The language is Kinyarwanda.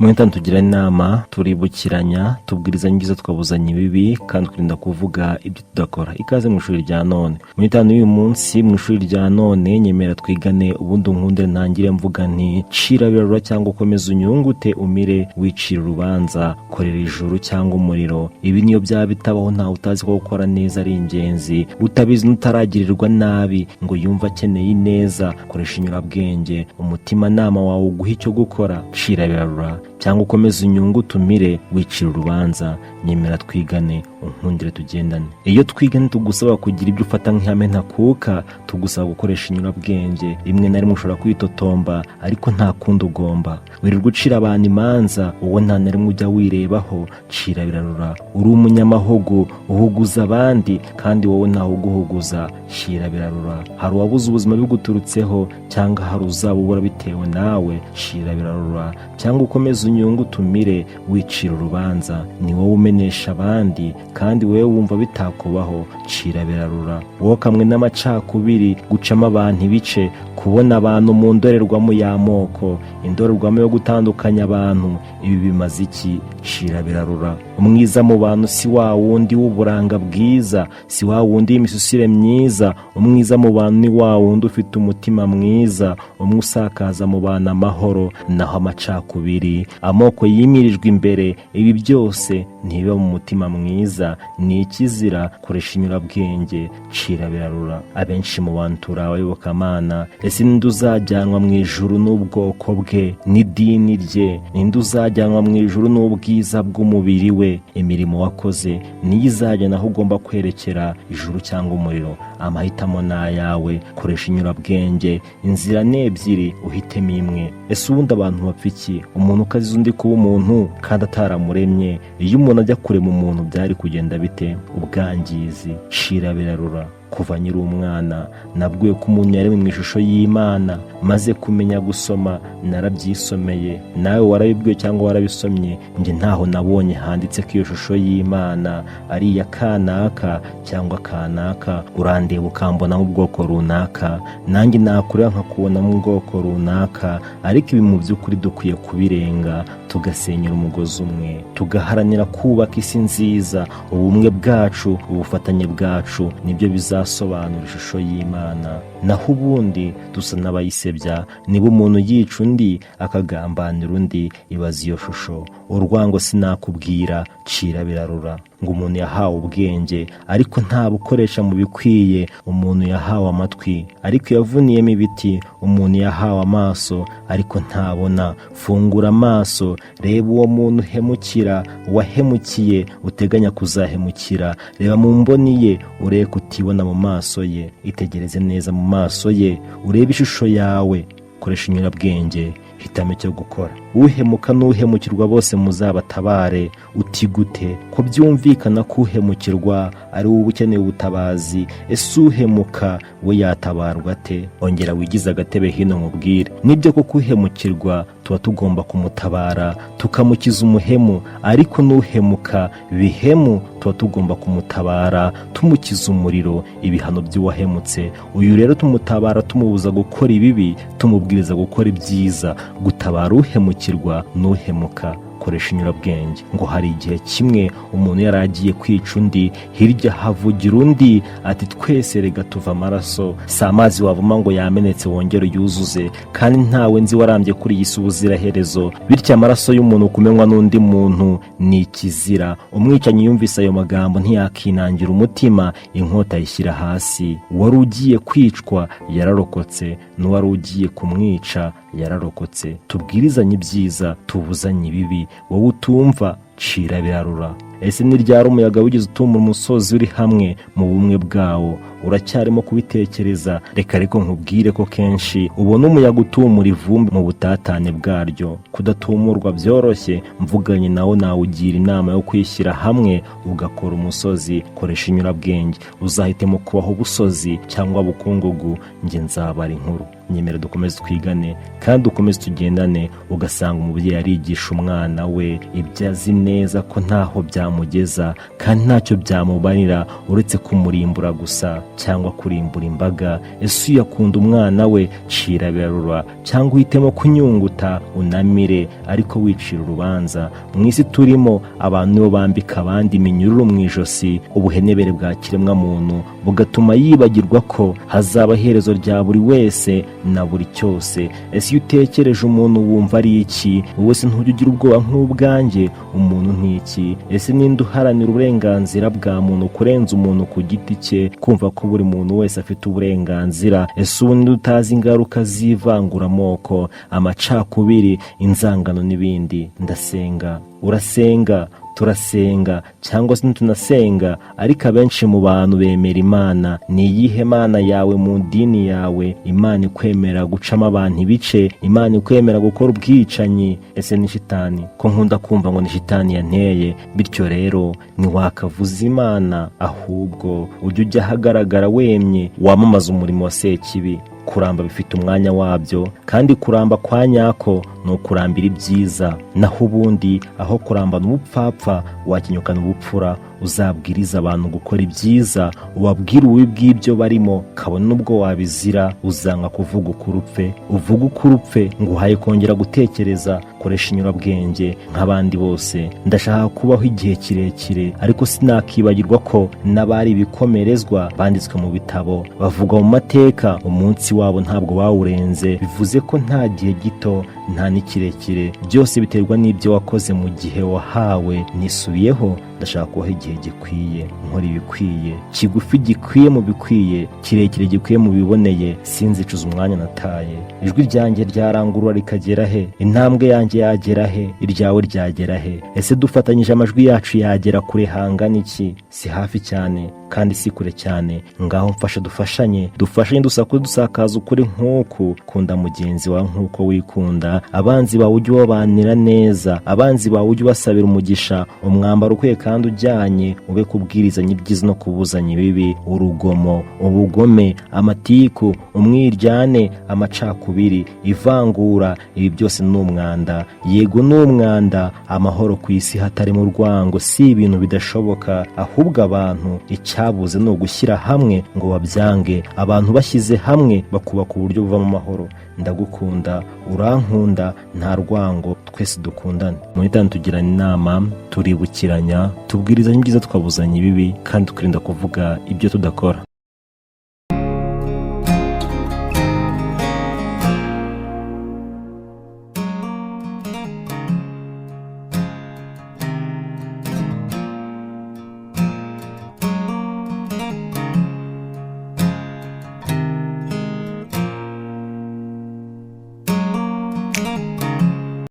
Mwita tugira inama, turibukiranya, tubwirizanya ibyiza, tukabuzanya ibibi, kandi twirinda kuvuga ibyo tudakora. Ikaze mu ishuri rya none. Mu itanu y'uyu munsi mu ishuri rya none, nyemera twigane, ubundi unkundire ntangire mvuga nti: cira birarura cyangwa ukomeze unyungute umire wicira urubanza, korera ijuru cyangwa umuriro. Ibi niyo byaba bitabaho, ntawe utazi ko gukora neza ari ingenzi. Utabizi n'utaragirirwa nabi ngo yumve akeneye ineza. Koresha inyurabwenge, umutimanama wawe uguha icyo gukora. Cira birarura cyangwa ukomeze unyungute umire wicira urubanza. Nyemera twigane, unkundire tugendane. Iyo twigane, tugusaba kugira ibyo ufata nk'ihame ntakuka, tugusaba gukoresha inyurabwenge. Rimwe na rimwe ushobora kwitotomba, ariko nta kundi ugomba. Wirirwa ucira abantu imanza, wowe nta na rimwe ujya wirebaho. Cira birarura. Uri umunyamahugu, uhuguza abandi kandi wowe ntawe uguhuguza. Cira birarura. Hari uwabuze ubuzima biguturutseho, cyangwa hari uzabubura bitewe nawe. Cira birarura cyangwa ukomeze unyungu utumire wicira urubanza. Ni wowe umenesha abandi kandi wowe wumva bitakubaho. Cira birarura. Wowe kamwe n'amacakubiri, gucamo abantu ibice, kubona abantu mu ndorerwamo y'amoko, indorerwamo yo gutandukanya abantu, ibi bimaze iki? Cira birarura. Umwiza mu bantu si wa wundi w'uburanga bwiza, si wa wundi w'imisusire myiza. Umwiza mu bantu ni wa wundi ufite umutima mwiza, umwe usakaza mu bantu amahoro. Naho amacakubiri, amoko yimirijwe imbere, ibi byose ntibiba mu mutima mwiza, ni ikizira. Koresha inyurabwenge, cira birarura. Abenshi mu bantu turi abayobokamana. Ese ninde uzajyanwa mu ijuru n'ubwoko bwe n'idini rye? Ninde uzajyanwa mu ijuru n'ubwiza bw'umubiri we? Imirimo wakoze niyo izajyana aho ugomba kwerekera, ijuru cyangwa umuriro. Amahitamo ni ayawe. Koresha inyurabwenge. Inzira ni ebyiri, uhitemo imwe. Ese ubundi abantu bapfa iki? Umuntu ukaziza undi kuba umuntu kandi ataramuremye. Iyo umuntu ajya kurema umuntu, byari kugenda bite? Ubwangizi. Cira birarura. Kuva nkiri umwana nabwiwe ko umuntu yaremwe mu ishusho y'Imana. Maze kumenya gusoma narabyisomeye. Nawe warabibwiwe cyangwa warabisomye. Njye ntaho nabonye handitse ko iyo shusho y'Imana ari iya kanaka cyangwa kanaka. Urandeba ukambona ubwoko runaka, nanjye nakureba nkakubona mu bwoko runaka. Ariko ibi mu by'ukuri dukwiye kubirenga, tugasenyera umugozi umwe, tugaharanira kubaka isi nziza. Ubumwe bwacu, ubufatanye bwacu, nibyo bizasobanura ishusho y'Imana. Naho ubundi dusa n'abayisebya. Niba umuntu yica undi, akagambanira undi, ibaza iyo shusho. Urwango sinakubwira. Cira birarura. Ngo umuntu yahawe ubwenge ariko ntabukoresha mu bikwiye. Umuntu yahawe amatwi ariko yavuniyemo ibiti. Umuntu yahawe amaso ariko ntabona. Fungura amaso, reba uwo muntu uhemukira, wahemukiye, uteganya kuzahemukira. Reba mu mboni ye, urebe kutibona mu maso ye. Itegereze neza mu maso ye, urebe ishusho yawe. Koresha inyurabwenge, hitamo icyo gukora. Uhemuka n'uhemukirwa bose muzabatabare. Uti gute, ko byumvikana ko uhemukirwa ari wowe ukeneye ubutabazi? Ese uhemuka we yatabarwa ate? Ongera wigize agatebe hino nkubwire. Nibyo koko, uhemukirwa tuba tugomba kumutabara, tukamukiza umuhemu, ariko n'uhemuka bihemu tuba tugomba kumutabara, tumukiza umuriro, ibihano by'uwahemutse. Uyu rero tumutabara tumubuza gukora ibibi, tumubwiriza gukora ibyiza. Gutabara uhemukirwa n'uhemuka. Koresha inyurabwenge. Ngo hari igihe kimwe umuntu yari agiye kwica undi, hirya havugira undi ati: "Twese rega tuva amaraso, si amazi wavoma ngo yamenetse wongere uyuzuze, kandi ntawe nzi warambye kuri iyi si ubuziraherezo. Bityo amaraso y'umuntu kumenywa n'undi muntu ni ikizira." Umwicanyi yumvise ayo magambo ntiyakinangira umutima, inkota ayishyira hasi. Wari ugiye kwicwa yararokotse, n'uwari ugiye kumwica yararokotse. Tubwirizanye ibyiza, tubuzanye ibibi. Wowe utumva, cira birarura. Ese ni ryari umuyaga wigeze utumura umusozi uri hamwe mu bumwe bwawo? Uracyarimo kubitekereza? Reka ariko nkubwire ko kenshi ubona umuyaga utumura ivumbi mu butatane bwaryo. Kudatumurwa byoroshye. Mvuganye nawe, nawugira inama yo kwishyira hamwe ugakora umusozi. Koresha inyurabwenge, uzahitemo kubaho ubusozi cyangwa bukungugu. Njye nzabara inkuru. Nyemera dukomeze twigane kandi dukomeze tugendane. Ugasanga umubyeyi arigisha umwana we ibyo azi neza ko ntaho byamugeza kandi ntacyo byamubarira uretse kumurimbura gusa cyangwa kurimbura imbaga. Ese uyakunda umwana we? Cira birarura cyangwa uhitemo kunyunguta unamire, ariko wicira urubanza. Mu isi turimo, abantu nibo bambika abandi iminyururu mu ijosi. Ubuhenebere bwa kiremwamuntu bugatuma yibagirwa ko hazaba iherezo rya buri wese na buri cyose. Ese iyo utekereje umuntu wumva ari iki? Wowe se ntujya ugira ubwoba nk'ubwanjye? Umuntu ntiki? Ese ninde uharanira uburenganzira bwa muntu kurenza umuntu ku giti cye, kumva ko buri muntu wese afite uburenganzira? Ese ubundi utazi ingaruka z'ivanguramoko, amacakubiri, inzangano n'ibindi? Ndasenga, urasenga, turasenga cyangwa se ntitunasenga, ariko abenshi mu bantu bemera Imana. Ni iyihe Mana yawe mu dini yawe? Imana ikwemera gucamo abantu ibice? Imana ikwemera gukora ubwicanyi? Ese ni shitani? Ko nkunda kumva ngo ni shitani yanteye. Bityo rero ntiwakavuza Imana, ahubwo ujye ujya ahagaragara wemye, wamamaza umurimo wa Sekibi. Kuramba bifite umwanya wabyo, kandi kuramba kwa nyako ni ukurambira ibyiza. Naho ubundi aho kurambana ubupfapfa wakenyukana ubupfura. Uzabwiriza abantu gukora ibyiza, ubabwire ububi bw'ibyo barimo, kabone n'ubwo wabizira. Uzanga kuvuga ukuri upfe, uvuge ukuri upfe. Nguhaye kongera gutekereza, koresha inyurabwenge nk'abandi bose. Ndashaka kubaho igihe kirekire, ariko sinakibagirwa ko n'abari ibikomerezwa banditswe mu bitabo, bavugwa mu mateka, umunsi wabo ntabwo bawurenze. Bivuze ko nta gihe gito, nta n'ikirekire, byose biterwa n'ibyo wakoze mu gihe wahawe. Nisubiyeho, ndashaka kubaho igihe gikwiye, nkora ibikwiye, kigufi gikwiye mu bikwiye, kirekire gikwiye mu biboneye. Sinzicuza umwanya nataye. Ijwi ryanjye ryarangurura rikagera he? Intambwe yanjye yagera he? Iryawe ryagera he? Ese dufatanyije amajwi yacu yagera kure hangana iki? Si hafi cyane kandi si kure cyane. Ngaho mfasha, dufashanye, dufashanye, dusakuze, dusakaza ukuri nk'uku: kunda mugenzi wawe nk'uko wikunda. Abanzi bawe ujye ubabanira neza, abanzi bawe ujye ubasabira umugisha. Umwambaro ukwiye kandi ujyanye ube kubwirizanya ibyiza no kubuzanya ibibi. Urugomo, ubugome, amatiku, umwiryane, amacakubiri, ivangura, ibi byose ni umwanda. Yego, ni umwanda. Amahoro ku isi hatarimo urwango si ibintu bidashoboka, ahubwo abantu icyabuze ni ugushyira hamwe ngo babyange. Abantu bashyize hamwe bakubaka uburyo buvamo amahoro. Ndagukunda, urankunda, nta rwango, twese dukundane. Muri tanu tugirana inama, turibukiranya, tubwirizanya ibyiza, twabuzanya ibibi, kandi tukirinda kuvuga ibyo tudakora.